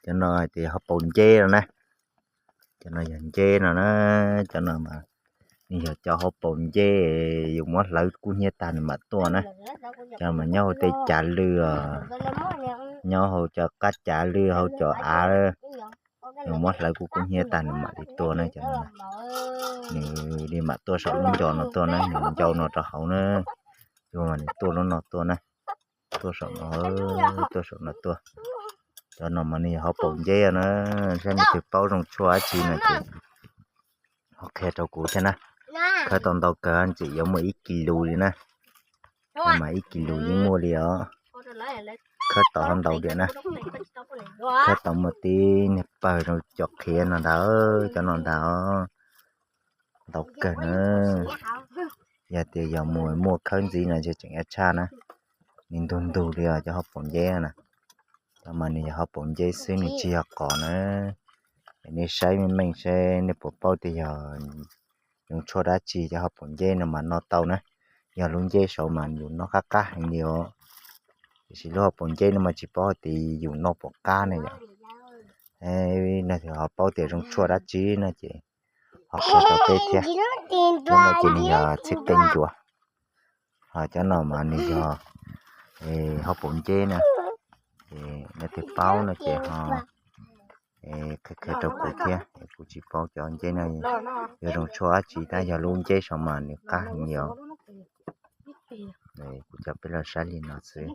Cov no hais tias hauv paus nceb no na. Cov no yog nceb no na. Cov no mas nws yog cov hauv paus nceb, yus muab hlawv kub hnyiab tag nws mam tuaj na. Cov no mas nyob hauv tej cav lwj os, nyob hauv cov qab cav lwj, hauv cov av, yus muab hlawv kub kub hnyiab tag nws mam li tuaj na. Cov no nws li mam tuaj saum lub ncov no tuaj na, nws ncau no rau hauv na. Yus mas nws tuaj lub no tuaj na, tuaj saum no, tuaj saum no tuaj. Cov no mas nws yog hauv paus nceb na, saib leej twg paub zoo tshuaj dab tsi no ces ho qhia rau kuv thiab na. Khawb tau ntau kawg, ntxim yuav muaj ib kis lus li na. Mas ib kis lus yeej muaj li os. Khawb tau ho ntau diam na. Khawb tau muaj tib niag pawg zoo cov qhiav no ntag, cov no ntag os. Ntau kawg na. Yog tias yog mus muaj khawb ntxiv no ces tseem yuav tshaj na. Nws ntug ntug li os cov hauv paus nceb na. Cov mas nws yog hauv paus nceb xwb, nws tsis yog qos na. Es nej saib meej meej seb nej puas paub tias yog zoo tshuaj dab tsi. Cov hauv paus nceb no mas noj tau na. Yog lub nceb saud mas yus noj qab qab heev li os. Tiam sis lub hauv paus nceb no mas tsis paub hais tias yus noj puas qab ne yom. Nej ho paub tias zoo tshuaj dab tsi no ces ho qhia rau peb thiab. Cov no ces nws yog txhij teeb ncuav. Ho cov no mas nws yog hauv paus nceb na. Ces nej twg paub no ces ho qhia qhia rau kuv thiab, kuv tsis paub cov nceb no yog zoo tshuaj dab tsi, tab yog lub nceb saud mas nws qab heev li os. Kuv coj peb los saib li no xwb.